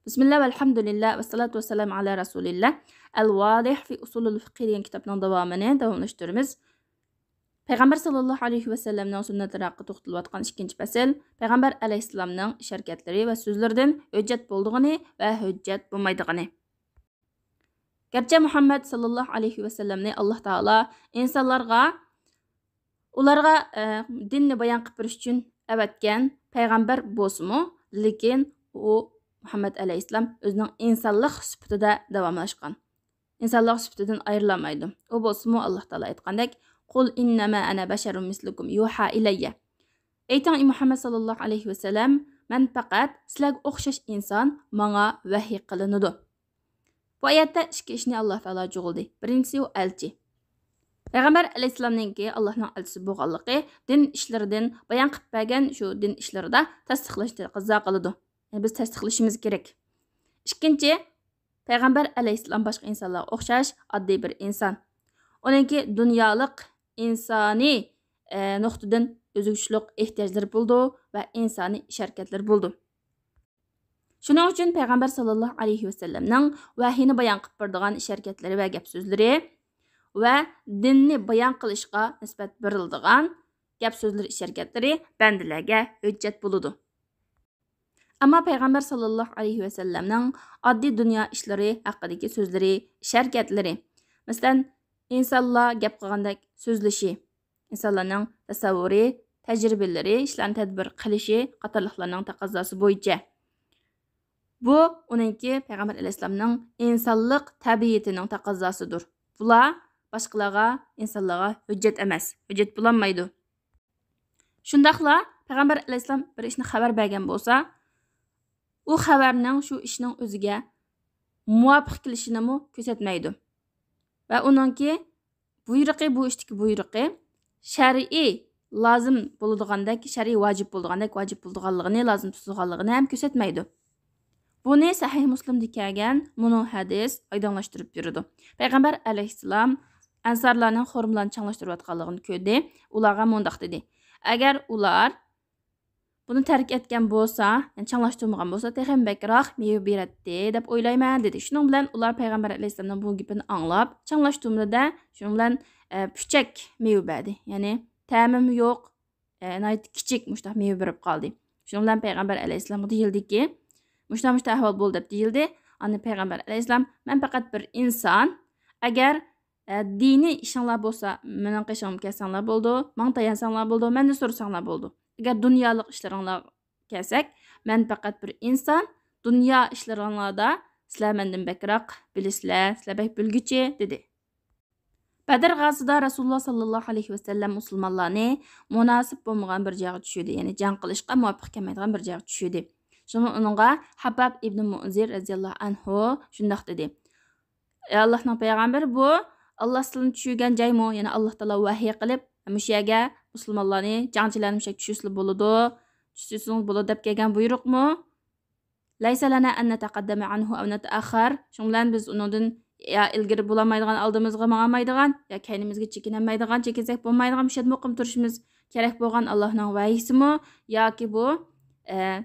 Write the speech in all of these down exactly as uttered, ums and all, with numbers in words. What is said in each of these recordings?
بىسمىللا ۋەلھەمدۇلىللا ۋەسسالاتۇ ۋەسسالامۇ ئەلا رەسۇلىللا. ئەل ۋادىھ فى ئۇسۇلۇل فىقھى دېگەن كىتابنىڭ داۋامىنى داۋاملاشتۇرىمىز. پەيغەمبەر ساللاللاھۇ ئەلەيھى ۋەسەللەمنىڭ سۈننىتى ھەققىدە توختىلىۋاتقان ئىككىنچى پەسىل، پەيغەمبەر ئەلەيھىسسالامنىڭ ئىش ھەرىكەتلىرى ۋە سۆزلىرىدىن ھۆججەت بولىدىغىنى ۋە ھۆججەت بولمايدىغىنى. گەرچە مۇھەممەد ساللاللاھۇ ئەلەيھى ۋەسەللەمنى ئاللاھ تائالا ئىنسانلارغا، ئۇلارغا، ئە، دىننى بايان قىلىپ بېرىش ئۈچۈن ئەۋەتكەن پەيغەمبەر بولسىمۇ، لېكىن ئۇ مۇھەممەد ئەلەيھىسسالام ئۆزىنىڭ ئىنسانلىق سۈپىتىدە داۋاملاشقان. ئىنسانلىق سۈپىتىدىن ئايرىلالمايدۇ. ئۇ بولسىمۇ ئاللاھ تائالا ئېيتقاندەك، قۇل ئىننەما ئەنە بەشەرۇم مىسلۇكۇم يۇھا ئىلەييە. ئېيتىڭ، ئى مۇھەممەد ساللاللاھۇ ئەلەيھى ۋەسەللەم، مەن پەقەت سىلەرگە ئوخشاش ئىنسان، ماڭا ۋەھىي قىلىنىدۇ. بۇ ئايەتتە ئىككى ئىشنى ئاللاھ تائالا جۇغلىدى. بىرىنچىسى ئۇ ئەلچى. پەيغەمبەر ئەلەيھىسسالامنىڭكى ئاللاھنىڭ ئەلچىسى بولغانلىقى دىن ئىشلىرىدىن، بايان قىلىپ بەرگەن شۇ دىن ئىشلىرىدا تەستىقلاشنى تەقەززا قىلىدۇ. يەنى بىز تەستىقلىشىمىز كېرەك. ئىككىنچى، پەيغەمبەر ئەلەيھىسسالام باشقا ئىنسانلارغا ئوخشاش ئاددىي بىر ئىنسان. ئۇنىڭكى دۇنيالىق ئىنسانىي، ئە، نۇقتىدىن ئۆزگىچىلىك ئېھتىياجلىرى بولىدۇ ۋە ئىنسانىي ئىش ھەرىكەتلىرى بولىدۇ. شۇنىڭ ئۈچۈن پەيغەمبەر ساللاللاھۇ ئەلەيھى ۋەسەللەمنىڭ ۋەھىينى بايان قىلىپ بېرىدىغان ئىش ھەرىكەتلىرى ۋە گەپ سۆزلىرى ۋە دىننى بايان قىلىشقا نىسبەت بېرىلىدىغان گەپ سۆزلىرى، ئىش ھەرىكەتلىرى بەندىلەرگە ھۆججەت بولىدۇ. ئەمما پەيغەمبەر ساللاللاھۇ ئەلەيھى ۋەسەللەمنىڭ ئاددىي دۇنيا ئىشلىرى ھەققىدىكى سۆزلىرى، ئىش ھەرىكەتلىرى، مەسىلەن، ئىنسانلار گەپ قىلغاندەك سۆزلىشى، ئىنسانلارنىڭ تەسەۋۋۇرى، تەجرىبىلىرى، ئىشلارنى تەدبىر قىلىشى قاتارلىقلارنىڭ تەقەززاسى بويىچە. بۇ ئۇنىڭكى پەيغەمبەر ئەلەيھىسسالامنىڭ ئىنسانلىق تەبىئىتىنىڭ تەقەززاسىدۇر. بۇلار باشقىلارغا، ئىنسانلارغا ھۆججەت ئەمەس، ھۆججەت بولالمايدۇ. شۇنداقلا پەيغەمبەر ئەلەيھىسسالام بىر ئىشنى خەۋەر بەرگەن بولسا، ئۇ خەۋەرنىڭ شۇ ئىشنىڭ ئۆزىگە مۇۋاپىق كېلىشىنىمۇ كۆرسەتمەيدۇ. ۋە ئۇنىڭكى بۇيرۇقى، بۇ ئىشتىكى بۇيرۇقى شەرئىي لازىم بولىدىغاندەك، شەرئىي ۋاجىپ بولىدىغاندەك ۋاجىپ بولىدىغانلىقىنى، لازىم تۇتىدىغانلىقىنى ھەم كۆرسەتمەيدۇ. بۇنى سەھىھ مۇسلىمدا كەلگەن مۇنۇ ھەدىس ئايدىڭلاشتۇرۇپ بېرىدۇ. پەيغەمبەر ئەلەيھىسسالام ئەنسارلارنىڭ خورمىلارنى چاڭلاشتۇرۇۋاتقانلىقىنى كۆردى. ئۇلارغا مۇنداق دېدى، ئەگەر ئۇلار بۇنى تەرك ئەتكەن بولسا، يەنى چاڭلاشتۇرمىغان بولسا، تېخىمۇ بەكرەك مېۋە بېرەتتى دەپ ئويلايمەن، دېدى. شۇنىڭ بىلەن ئۇلار پەيغەمبەر ئەلەيھىسسالامنىڭ بۇ گېپىنى ئاڭلاپ، چاڭلاشتۇرمىدى-دە، شۇنىڭ بىلەن، ئە، پۇچەك مېۋە بەردى. يەنى تەمىمۇ يوق، ئە، ناھايىتى كىچىك مۇشۇنداق مېۋە بېرىپ قالدى. شۇنىڭ بىلەن پەيغەمبەر ئەلەيھىسسالامغا دېيىلدىكى، مۇشۇنداق، مۇشۇنداق ئەھۋال بولدى دەپ دېيىلدى. ئاندىن پەيغەمبەر ئەلەيھىسسالام، مەن پەقەت بىر ئىنسان، ئەگەر، ئە، دىنىي ئىشىڭلار بولسا، مېنىڭ قېشىمغا كەلسەڭلار بولىدۇ، ماڭا تايانساڭلار بولىدۇ، مەندىن سورىساڭلار بولىدۇ. ئەگەر دۇنيالىق ئىشلىرىڭلارغا كەلسەك، مەن پەقەت بىر ئىنسان، دۇنيا ئىشلىرىڭلاردا سىلەر مەندىن بەكرەك بىلىسىلەر، سىلەر بەك بىلگۈچى، دېدى. بەدر غازىسىدا رەسۇلۇللا ساللاللاھۇ ئەلەيھى ۋەسەللەم مۇسۇلمانلارنى مۇناسىپ بولمىغان بىر جايغا چۈشۈردى، يەنى جەڭ قىلىشقا مۇۋاپىق كەلمەيدىغان بىر جايغا چۈشۈردى. شۇڭا ئۇنىڭغا خەبباب ئىبنى مۇنزىر رەزىياللاھۇ ئەنھۇ شۇنداق دېدى، ئەي ئاللاھنىڭ پەيغەمبىرى، بۇ ئاللاھ سىلىنى چۈشۈرگەن جايمۇ؟ يەنى ئاللاھ تائالا ۋەھىي قىلىپ، مۇشۇ يەرگە مۇسۇلمانلارنى، جەڭچىلەرنى مۇشۇ يەرگە چۈشۈرسىلە بولىدۇ، چۈشۈرسىڭىز بولىدۇ دەپ كەلگەن بۇيرۇقمۇ؟ لەيسە لەنا ئەن نەتەقەددەمە ئەنھۇ ئەۋ نەتەئەخخەر. شۇنىڭ بىلەن بىز ئۇنىڭدىن يا ئىلگىرى بولالمايدىغان، ئالدىمىزغا ماڭالمايدىغان، يا كەينىمىزگە چېكىنەلمەيدىغان، چېكىنسەك بولمايدىغان، مۇشۇ يەردە مۇقىم تۇرۇشىمىز كېرەك بولغان ئاللاھنىڭ ۋەھىيسىمۇ ياكى بۇ، ئە،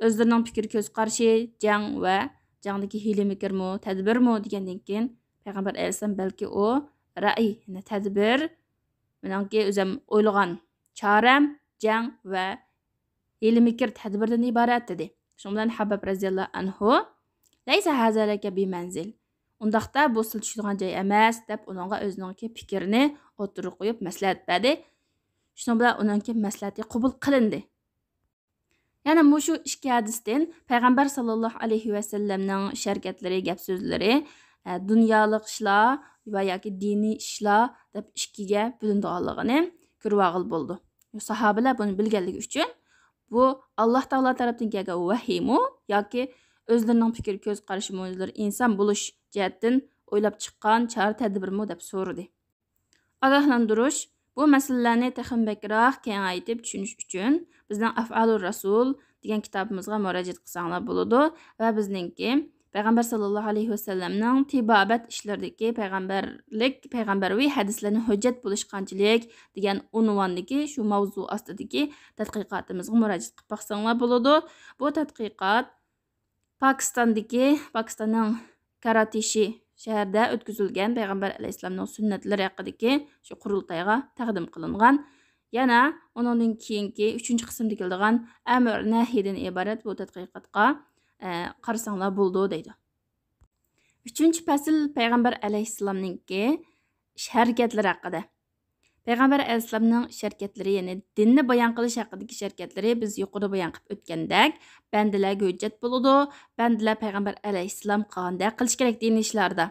ئۆزلىرىنىڭ پىكىر كۆز قارىشى، جەڭ ۋە جەڭدىكى ھىيلە مىكىرمۇ، تەدبىرمۇ دېگەندىن كېيىن، پەيغەمبەر ئەلەيھىسسالام بەلكى ئۇ رەئي، يەنى تەدبىر، مېنىڭكى ئۆزۈم ئويلىغان چارەم جەڭ ۋە ھىيلە مىكىر تەدبىردىن ئىبارەت دېدى. شۇنىڭ بىلەن خەبباب رەزىياللاھۇ ئەنھۇ، لەيسە ھازا لەكە بىمەنزىل. ئۇنداقتا بۇ سىلى چۈشىدىغان جاي ئەمەس، دەپ ئۇنىڭغا ئۆزىنىڭكى پىكرىنى ئوتتۇرىغا قويۇپ مەسلىھەت بەردى. شۇنىڭ بىلەن ئۇنىڭكى مەسلىھەتى قوبۇل قىلىندى. يەنى مۇشۇ ئىككى ھەدىستىن پەيغەمبەر ساللاللاھۇ ئەلەيھى ۋەسەللەمنىڭ ئىش ھەرىكەتلىرى، گەپ سۆزلىرى، ئە، دۇنيالىق ئىشلار ۋە ياكى دىنىي ئىشلار دەپ ئىككىگە بۆلۈنىدىغانلىقىنى كۆرۈۋالغىلى بولىدۇ. ساھابىلەر بۇنى بىلگەنلىكى ئۈچۈن، بۇ ئاللاھ تائالا تەرەپتىن كەلگەن ۋەھىيمۇ ياكى ئۆزلىرىنىڭ پىكىر كۆز قارىشىمۇ، ئۆزلىرى ئىنسان بولۇش جەھەتتىن ئويلاپ چىققان چارە تەدبىرمۇ دەپ سورىدى. ئاگاھلاندۇرۇش، بۇ مەسىلىلەرنى تېخىمۇ بەكرەك كېڭەيتىپ چۈشىنىش ئۈچۈن، بىزنىڭ ئەفئالۇر رەسۇل دېگەن كىتابىمىزغا مۇراجىئەت قىلساڭلار بولىدۇ ۋە بىزنىڭكى پەيغەمبەر ساللاللاھۇ ئەلەيھى ۋەسەللەمنىڭ تېبابەت ئىشلىرىدىكى، پەيغەمبەرلىك، پەيغەمبەرىۋى ھەدىسلەرنى ھۆججەت بولۇش قانچىلىك دېگەن ئۇنۋاندىكى شۇ ماۋزۇ ئاستىدىكى تەتقىقاتىمىزغا مۇراجىئەت قىلىپ باقساڭلار بولىدۇ. بۇ تەتقىقات پاكىستاندىكى، پاكىستاننىڭ كاراتىشى شەھىرىدە ئۆتكۈزۈلگەن پەيغەمبەر ئەلەيھىسسالامنىڭ سۈننەتلىرى ھەققىدىكى شۇ قۇرۇلتايغا تەقدىم قىلىنغان. يەنە ئۇنىڭدىن كېيىنكى ئۈچىنچى قىسىمدا كېلىدىغان ئەمر نەھىدىن ئىبارەت بۇ تەتقىقاتقا، ئە، قارىساڭلار بولىدۇ دەيدۇ. ئۈچىنچى پەسىل پەيغەمبەر ئەلەيھىسسالامنىڭكى ئىش ھەرىكەتلىرى ھەققىدە. پەيغەمبەر ئەلەيھىسسالامنىڭ ئىش ھەرىكەتلىرى، يەنى دىننى بايان قىلىش ھەققىدىكى ئىش ھەرىكەتلىرى بىز يۇقىرىدا بايان قىلىپ ئۆتكەندەك بەندىلەرگە ھۆججەت بولىدۇ. بەندىلەر پەيغەمبەر ئەلەيھىسسالام قىلغاندەك قىلىش كېرەك دىنىي ئىشلاردا.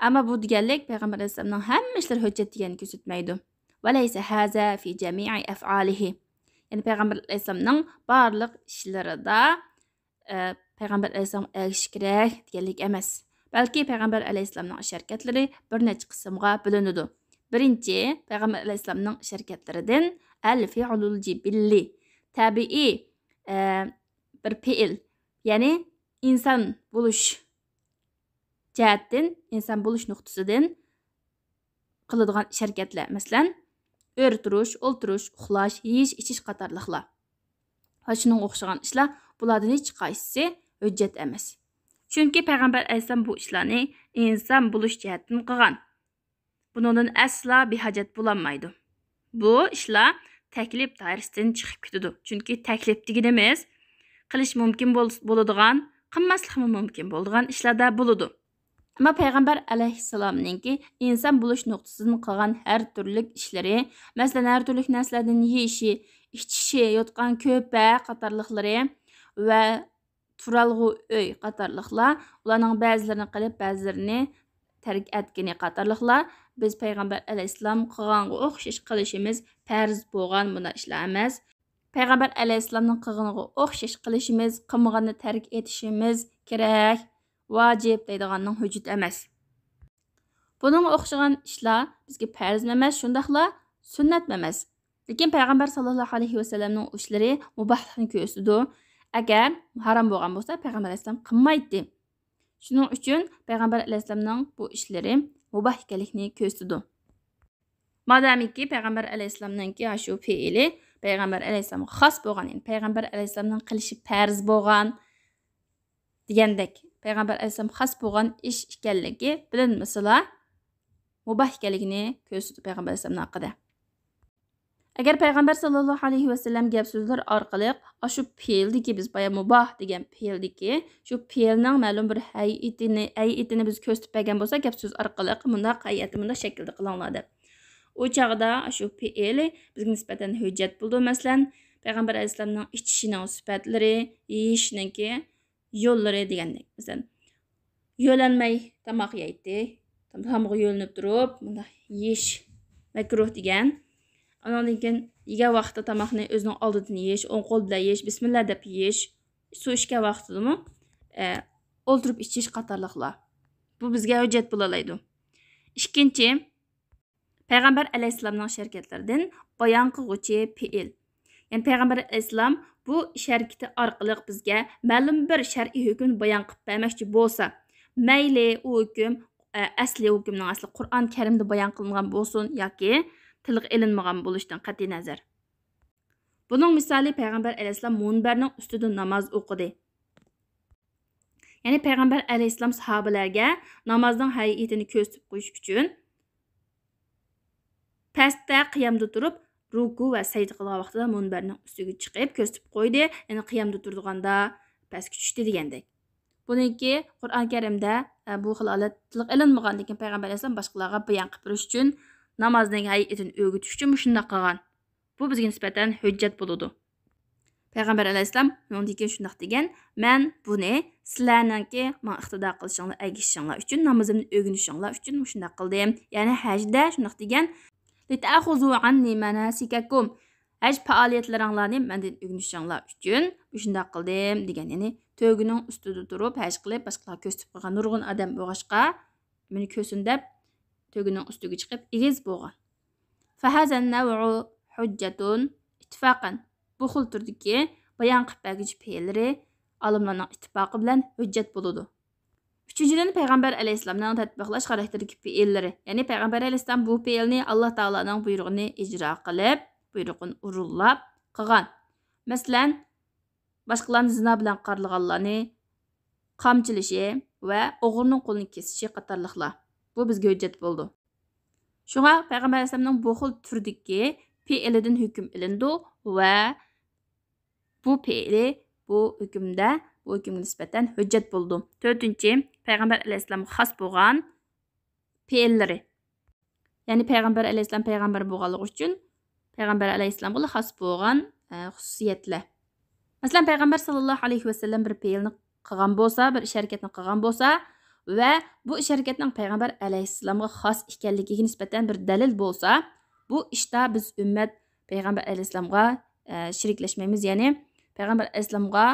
ئەمما بۇ دېگەنلىك پەيغەمبەر ئەلەيھىسسالامنىڭ ھەممە ئىشلىرى ھۆججەت دېگەننى كۆرسەتمەيدۇ. وليس هذا في جميع أفعاله. يەنى پەيغەمبەر ئەلەيھىسسالامنىڭ بارلىق ئىشلىرىدا ئە، پەيغەمبەر ئەلەيھىسسالامغا ئەگىشىش كېرەك دېگەنلىك ئەمەس. بەلكى پەيغەمبەر ئەلەيھىسسالامنىڭ ئىش ھەرىكەتلىرى بىر نەچچە قىسىمغا بۆلۈنىدۇ. بىرىنچى، پەيغەمبەر ئەلەيھىسسالامنىڭ ئىش ھەرىكەتلىرىدىن ئەل فىئلۇل جىبىللى، تەبىئىي، ئە، بىر پېئىل، يەنى ئىنسان بولۇش جەھەتتىن، ئىنسان بولۇش نۇقتىسىدىن قىلىدىغان ئىش ھەرىكەتلەر، مەسىلەن، ئۆرە تۇرۇش، ئولتۇرۇش، ئۇخلاش، يېيىش، ئىچىش قاتارلىقلار ۋە شۇنىڭغا ئوخشىغان ئىشلار، بۇلاردىن ھېچقايسىسى ھۆججەت ئەمەس. چۈنكى پەيغەمبەر ئەلەيھىسسالام بۇ ئىشلارنى ئىنسان بولۇش جەھەتتىن قىلغان. بۇنىڭدىن ئەسلا بىھاجەت بولالمايدۇ. بۇ ئىشلار تەكلىپ دائىرىسىدىن چىقىپ كېتىدۇ. چۈنكى تەكلىپ دېگىنىمىز قىلىش مۇمكىن بول-، بولىدىغان، قىلماسلىقمۇ مۇمكىن بولىدىغان ئىشلاردا بولىدۇ. ئەمما پەيغەمبەر ئەلەيھىسسالامنىڭكى ئىنسان بولۇش نۇقتىسىدىن قىلغان ھەر تۈرلۈك ئىشلىرى، مەسىلەن، ھەر تۈرلۈك نەرسىلەردىن يېيىشى، ئىچىشى، يوتقان كۆپە قاتارلىقلىرى ۋە تۇرالغۇ ئۆي قاتارلىقلار، ئۇلارنىڭ بەزىلىرىنى قىلىپ، بەزىلىرىنى تەرك ئەتكىنى قاتارلىقلار بىز پەيغەمبەر ئەلەيھىسسالام قىلغانغا ئوخشاش قىلىشىمىز پەرز بولغان مۇنداق ئىشلار ئەمەس. پەيغەمبەر ئەلەيھىسسالامنىڭ قىلغىنىغا ئوخشاش قىلىشىمىز، قىلمىغاننى تەرك ئېتىشىمىز كېرەك، ۋاجىپ دەيدىغاننىڭ ھۆججىتى ئەمەس. بۇنىڭغا ئوخشىغان ئىشلار بىزگە پەرزمۇ ئەمەس، شۇنداقلا سۈننەتمۇ ئەمەس. لېكىن پەيغەمبەر ساللاللاھۇ ئەلەيھى ۋەسەللەمنىڭ ئىشلىرى مۇباھلىقنى كۆرسىتىدۇ. ئەگەر ھارام بولغان بولسا، پەيغەمبەر ئەلەيھىسسالام قىلمايتتى. شۇنىڭ ئۈچۈن پەيغەمبەر ئەلەيھىسسالامنىڭ بۇ ئىشلىرى مۇباھ ئىكەنلىكىنى كۆرسىتىدۇ. مادامىكى پەيغەمبەر ئەلەيھىسسالامنىڭكى ئاشۇ پېئىلى پەيغەمبەر ئەلەيھىسسالامغا خاس بولغان، يەنى پەيغەمبەر ئەلەيھىسسالامنىڭ قىلىشى پەرز بولغان دېگەندەك، پەيغەمبەر ئەلەيھىسسالام خاس بولغان ئىش ئىكەنلىكى بىلىنمىسىلا، مۇباھ ئىكەنلىكىنى كۆرسىتىدۇ پەيغەمبەر ئەلەيھىسسالامنىڭ ھەققىدە. ئەگەر پەيغەمبەر ساللاللاھۇ ئەلەيھى ۋەسەللەم گەپ سۆزلىرى ئارقىلىق ئاشۇ پېئىلدىكى، بىز بايا مۇباھ دېگەن پېئىلدىكى شۇ پېئىلنىڭ مەلۇم بىر ھەيئىتىنى، ھەيئىتىنى بىز كۆرسىتىپ بەرگەن بولسا، گەپ سۆز ئارقىلىق مۇنداق ھەيئەتتە، مۇنداق شەكىلدە قىلىڭلار دەپ، ئۇ چاغدا شۇ پېئىل بىزگە نىسبەتەن ھۆججەت بولىدۇ. مەسىلەن، پەيغەمبەر ئەلەيھىسسالامنىڭ ئىچىشىنىڭ سۈپەتلىرى، يېيىشنىڭكى يوللىرى دېگەندەك. مەسىلەن، يۆلەنمەي تاماق يەيتتى. تامغا يۆلىنىپ تۇرۇپ، مۇنداق يېيىش مەكرۇھ دېگەن. ئانىڭدىن كېيىن يېگەن ۋاقىتتا تاماقنى ئۆزىنىڭ ئالدىدىن يېيىش، ئوڭ قول بىلەن يېيىش، بىسمىللا دەپ يېيىش، سۇ ئىچكەن ۋاقتىدىمۇ، ئە، ئولتۇرۇپ ئىچىش قاتارلىقلار. بۇ بىزگە ھۆججەت بولالايدۇ. ئىككىنچى، پەيغەمبەر ئەلەيھىسسالامنىڭ ئىش ھەرىكەتلىرىدىن بايان قىلغۇچى پېئىل. يەنى پەيغەمبەر ئەلەيھىسسالام بۇ ئىش ھەرىكىتى ئارقىلىق بىزگە مەلۇم بىر شەرئىي ھۆكۈمنى بايان قىلىپ بەرمەكچى بولسا، مەيلى ئۇ ھۆكۈم، ئە، ئەسلى ھۆكۈمنىڭ ئەسلى قۇرئان كەرىمدە بايان قىلىنغان بولسۇن ياكى تىلغا ئېلىنمىغان بولۇشىدىن قەتئىينەزەر، بۇنىڭ مىسالى پەيغەمبەر ئەلەيھىسسالام مۇنبەرنىڭ ئۈستىدە ناماز ئوقۇدى. يەنى پەيغەمبەر ئەلەيھىسسالام ساھابىلەرگە نامازنىڭ ھەيئىتىنى كۆرسىتىپ قويۇش ئۈچۈن پەستە قىيامدا تۇرۇپ، رۇكۇ ۋە سەجدە قىلغان ۋاقتىدا مۇنبەرنىڭ ئۈستىگە چىقىپ كۆرسىتىپ قويدى. يەنى قىيامدا تۇرىدىغاندا پەسكە چۈشتى دېگەندەك. بۇنىڭكى قۇرئان كەرىمدە، ئە، بۇ خىل ھالەت تىلغا ئېلىنمىغان، لېكىن پەيغەمبەر ئەلەيھىسسالام باشقىلارغا بايان قىلىپ بېرىش ئۈچۈن، نامازنىڭ ھەيئىتىنى ئۆگىتىش ئۈچۈن مۇشۇنداق قىلغان. بۇ بىزگە نىسبەتەن ھۆججەت بولىدۇ. پەيغەمبەر ئەلەيھىسسالام ئۇنىڭدىن كېيىن شۇنداق دېگەن، مەن بۇنى سىلەرنىڭكى ماڭا ئىقتىدا قىلىشىڭلار، ئەگىشىشىڭلار ئۈچۈن، نامىزىمنى ئۆگىنىشىڭلار ئۈچۈن مۇشۇنداق قىلدىم. يەنى ھەجدە شۇنداق دېگەن، لتأخذوا عني مناسككم، ھەج پائالىيەتلىرىڭلارنى مەندىن ئۆگىنىشىڭلار ئۈچۈن مۇشۇنداق قىلدىم دېگەن. يەنى تۆگىنىڭ ئۈستىدە تۇرۇپ ھەج قىلىپ باشقىلارغا كۆرسىتىپ قويغان نۇرغۇن ئادەم بولغاچقا، مېنى كۆرسۇن دەپ تۆگىنىڭ ئۈستىگە چىقىپ ئېگىز بولغان. فهذا النوع حجة اتفاقا. بۇ خىل تۈردىكى بايان قىلىپ بەرگۈچى پېئىللىرى ئالىملارنىڭ ئىتتىپاقى بىلەن ھۆججەت بولىدۇ. ئۈچىنچىدىن، پەيغەمبەر ئەلەيھىسسالامنىڭ تەتبىقلاش خاراكتېرىدىكى پېئىللىرى، يەنى پەيغەمبەر ئەلەيھىسسالام بۇ پېئىلنى ئاللا تائالانىڭ بۇيرۇقىنى ئىجرا قىلىپ، بۇيرۇقىنى ئورۇنلاپ قىلغان. مەسىلەن، باشقىلارنى زىنا بىلەن قارىلىغانلارنى قامچىلىشى ۋە ئوغرىنىڭ قولىنى كېسىشى قاتارلىقلار. بۇ بىزگە ھۆججەت بولىدۇ. شۇڭا پەيغەمبەر ئەلەيھىسسالامنىڭ بۇ خىل تۈردىكى پېئىلىدىن ھۆكۈم ئېلىنىدۇ ۋە بۇ پېئىلى بۇ ھۆكۈمدە، بۇ ھۆكۈمگە نىسبەتەن ھۆججەت بولىدۇ. تۆتىنچى، پەيغەمبەر ئەلەيھىسسالامغا خاس بولغان پېئىللىرى. يەنى پەيغەمبەر ئەلەيھىسسالام پەيغەمبەر بولغانلىقى ئۈچۈن پەيغەمبەر ئەلەيھىسسالامغىلا خاس بولغان، ئە، خۇسۇسىيەتلەر. مەسىلەن، پەيغەمبەر ساللاللاھۇ ئەلەيھى ۋەسەللەم بىر پېئىلنى قىلغان بولسا، بىر ئىش ھەرىكەتنى قىلغان بولسا ۋە بۇ ئىش ھەرىكەتنىڭ پەيغەمبەر ئەلەيھىسسالامغا خاس ئىكەنلىكىگە نىسبەتەن بىر دەلىل بولسا، بۇ ئىشتا بىز ئۈممەت پەيغەمبەر ئەلەيھىسسالامغا، ئە، شېرىكلەشمەيمىز، يەنى پەيغەمبەر ئەلەيھىسسالامغا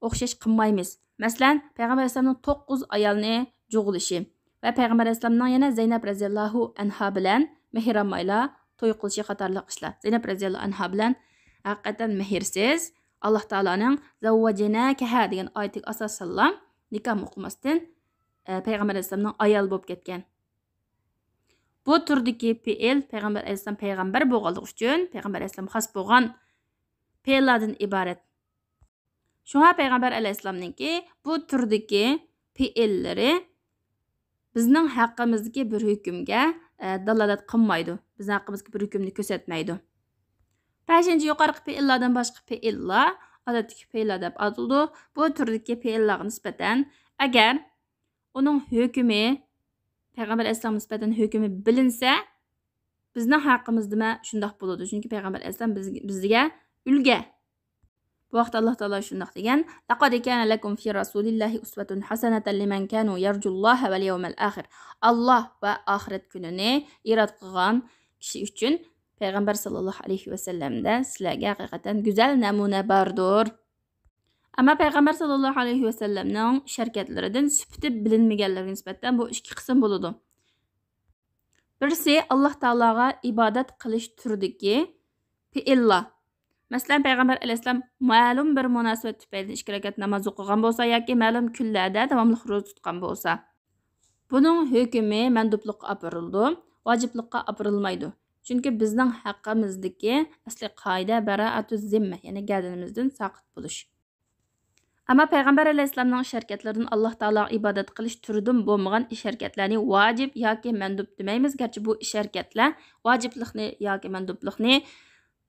ئوخشاش قىلمايمىز. مەسىلەن، پەيغەمبەر ئەلەيھىسسالامنىڭ توققۇز ئايالنى جۇغلىشى ۋە پەيغەمبەر ئەلەيھىسسالامنىڭ يەنە زەينەپ رەزىياللاھۇ ئەنھا بىلەن مېھرىبانمايلا توي قىلىشى قاتارلىق ئىشلار. زەينەپ رەزىياللاھۇ ئەنھا بىلەن ھەقىقەتەن مېھىرسىز، ئاللاھ تائالانىڭ زەۋۋەجناكەھا دېگەن ئايىتىگە ئاساسەنلا نىكاھ ئوقۇماستىن، ئە، پەيغەمبەر ئەلەيھىسسالامنىڭ ئايالى بولۇپ كەتكەن. بۇ تۈردىكى پېئىل پەيغەمبەر ئەلەيھىسسالام پەيغەمبەر بولغانلىقى ئۈچۈن، پەيغەمبەر ئەلەيھىسسالامغا خاس بولغان پېئىللاردىن ئىبارەت. شۇڭا پەيغەمبەر ئەلەيھىسسالامنىڭكى بۇ تۈردىكى پېئىللىرى بىزنىڭ ھەققىمىزدىكى بىر ھۆكۈمگە، ئە، دالالەت قىلمايدۇ. بىزنىڭ ھەققىمىزدىكى بىر ھۆكۈمنى كۆرسەتمەيدۇ. بەشىنچى، يۇقىرىقى پېئىللاردىن باشقا پېئىللار ئادەتتىكى پېئىللار دەپ ئاتىلىدۇ. بۇ تۈردىكى پېئىللارغا نىسبەتەن ئەگەر ئۇنىڭ ھۆكمى، پەيغەمبەر ئەلەيھىسسالامغا نىسبەتەن ھۆكمى بىلىنسە، بىزنىڭ ھەققىمىزدىمۇ شۇنداق بولىدۇ. چۈنكى پەيغەمبەر ئەلەيھىسسالام بىز، بىزگە ئۈلگە. بۇ ھەقتە ئاللاھ تائالا شۇنداق دېگەن: لقد كان لكم في رسول الله أسوة حسنة لمن كان يرجو الله واليوم الآخر. ئاللاھ ۋە ئاخىرەت كۈنىنى ئىرادە قىلغان كىشى ئۈچۈن پەيغەمبەر ساللاللاھۇ ئەلەيھى ۋەسەللەمدە سىلەرگە ھەقىقەتەن گۈزەل نەمۇنە باردۇر. ئەمما پەيغەمبەر ساللاللاھۇ ئەلەيھى ۋەسەللەمنىڭ ئىش ھەرىكەتلىرىدىن سۈپىتى بىلىنمىگەنلىرىگە نىسبەتەن بۇ ئىككى قىسىم بولىدۇ. بىرسى، ئاللاھ تائالاغا ئىبادەت قىلىش تۈرىدىكى پېئىللار. مەسىلەن، پەيغەمبەر ئەلەيھىسسالام مەلۇم بىر مۇناسىۋەت تۈپەيلىدىن ئىككى رەكەت ناماز ئوقۇغان بولسا ياكى مەلۇم كۈنلەردە داۋاملىق روزا تۇتقان بولسا، بۇنىڭ ھۆكمى مەندۇبلۇققا ئاپىرىلىدۇ، ۋاجىپلىققا ئاپىرىلمايدۇ. چۈنكى بىزنىڭ ھەققىمىزدىكى ئەسلى قائىدە بەرائەتۇز زىممە، يەنى گەدىنىمىزدىن ساقىت بولۇش. ئەمما پەيغەمبەر ئەلەيھىسسالامنىڭ ئىش ھەرىكەتلىرىدىن ئاللاھ تائالاغا ئىبادەت قىلىش تۈرىدىن بولمىغان ئىش ھەرىكەتلەرنى ۋاجىپ ياكى مەندۇب دېمەيمىز، گەرچە بۇ ئىش ھەرىكەتلەر ۋاجىپلىقنى ياكى مەندۇبلۇقنى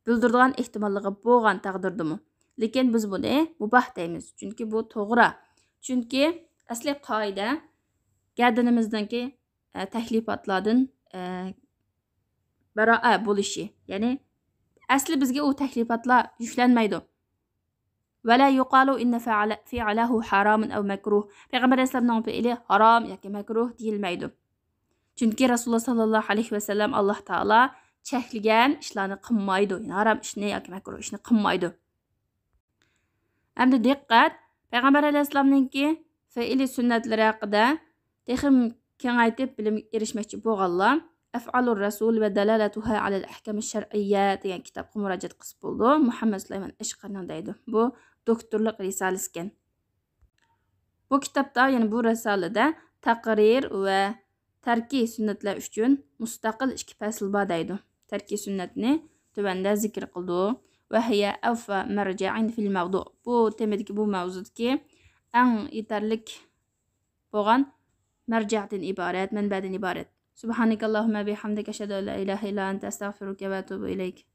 بىلدۈرىدىغان ئېھتىماللىقى بولغان تەقدىردىمۇ. لېكىن بىز بۇنى مۇباھ دەيمىز، چۈنكى بۇ توغرا. چۈنكى ئەسلى قائىدە گەدىنىمىزنىڭكى، ئە، تەكلىپاتلاردىن، ئە، بەرائە بولۇشى. يەنى ئەسلى بىزگە ئۇ تەكلىپاتلار يۈكلەنمەيدۇ. ولا يقال إن فعل-، فعله حرام أو مكروه. پەيغەمبەر ئەلەيھىسسالامنىڭ پېئىلى ھارام ياكى مەكرۇھ دېيىلمەيدۇ. چۈنكى رەسۇلۇللاھ ساللاللاھۇ ئەلەيھى ۋەسەللەم ئاللاھ تائالا چەكلىگەن ئىشلارنى قىلمايدۇ. يەنى ھارام ئىشنى ياكى مەكرۇھ ئىشنى قىلمايدۇ. ئەمدى دىققەت! پەيغەمبەر ئەلەيھىسسالامنىڭكى پېئىلى سۈننەتلىرى ھەققىدە تېخىمۇ كېڭەيتىپ بىلىمگە ئېرىشمەكچى بولغانلار ئەفئالۇر رەسۇل ۋە دالالەتۇھا ئەلەل ئەھكامىش شەرئىييە دېگەن كىتابقا مۇراجىئەت قىلسا بولىدۇ. مۇھەممەد سۇلايمان ئەشقەرنىڭ دەيدۇ. بۇ دوكتورلۇق رىسالىسى ئىكەن. بۇ كىتابتا، يەنى بۇ رىسالىدە تەقرىر ۋە تەركى سۈننەتلەر ئۈچۈن مۇستەقىل ئىككى پەسىل بار دەيدۇ. تەركى سۈننەتنى تۆۋەندە زىكىر قىلىدۇ. وهي أوفى مرجع في الموضوع. بۇ تېمىدىكى، بۇ ماۋزۇدىكى ئەڭ يېتەرلىك بولغان مەرجەدىن ئىبارەت، مەنبەدىن ئىبارەت. سبحانك اللهم وبحمدك، أشهد أن لا إله إلا أنت، أستغفرك وأتوب إليك.